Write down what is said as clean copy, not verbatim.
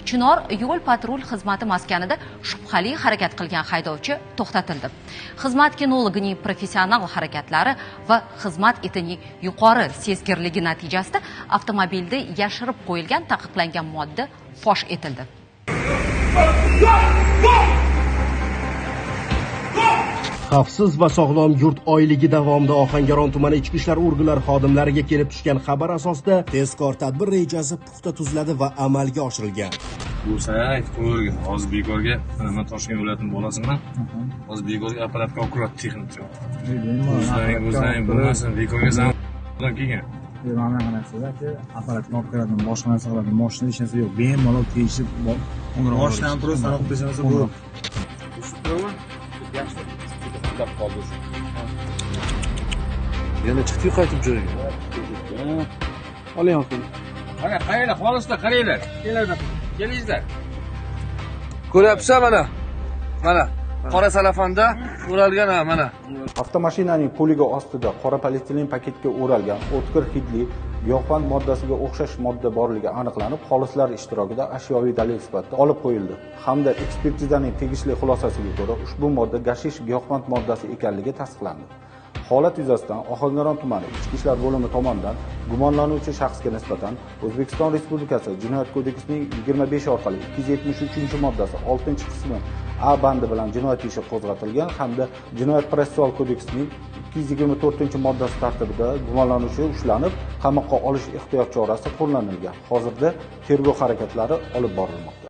Chinor yo'l patrul xizmati maskanida shubhali harakat qilgan haydovchi to'xtatildi. Xizmat kinologining professional harakatlari va xizmat itining yuqori sezgirligi natijasida avtomobilda yashirib qo'yilgan taqiqlangan modda fosh etildi. Xavfsiz va sog'lom yurt oyligi davomida Ohangaron tumani ichki ishlar organlari xodimlariga kelib tushgan xabar asosida tezkor tadbir rejasi puxta tuziladi va amalga oshirilgan. Bu aytib qo'yavergin. Hozir bekorga, mana men Toshkent viloyatining bolasiman. Hozir bekorga apparatga olib kiryapti texnika. O'zlaring bo'lmasin, bekorga san kelgan. Mana bunaqa narsalar aka, apparatga olib kiradi, boshqa narsa qiladi, moshina hech narsa yo'q. Bemalol tegishib, Moshinani просто anaqa qilib tashlasa bo'ladi. Yana chiqdi-yu qaytib joyiga. Oling olsin. Mana qaranglar, xolislar, qaranglar. Kelinglar, kelinglar. Ko'ryapsiz mana. Mana qora salafanda o'ralgan ha mana. Avtomashinaning puligi ostida qora polietilen paketga o'ralgan o'tkir hidli giyohvand moddasiga o'xshash modda borligi aniqlanib, xolislar ishtirokida ashyoviy dalil sifatida olib qo'yildi hamda ekspertizaning tegishli xulosasiga ko'ra ushbu modda gashish giyohvand moddasi ekanligi tasdiqlandi. Holat yuzasidan Ohangaron tumani Ichki ishlar bo'limi tomonidan gumonlanuvchi shaxsga nisbatan O'zbekiston Respublikasi Jinoyat kodeksining 25 orqali 273-moddasi 6-qismi A bandi bilan jinoyat ishi qo'zg'atilgan hamda Jinoyat protsessual kodeksining 224-moddasi tartibida gumonlanuvchi ushlanib, qamoqqa olish ehtiyot chorasi qo'llanilgan. Hozirda tergov harakatlari olib borilmoqda.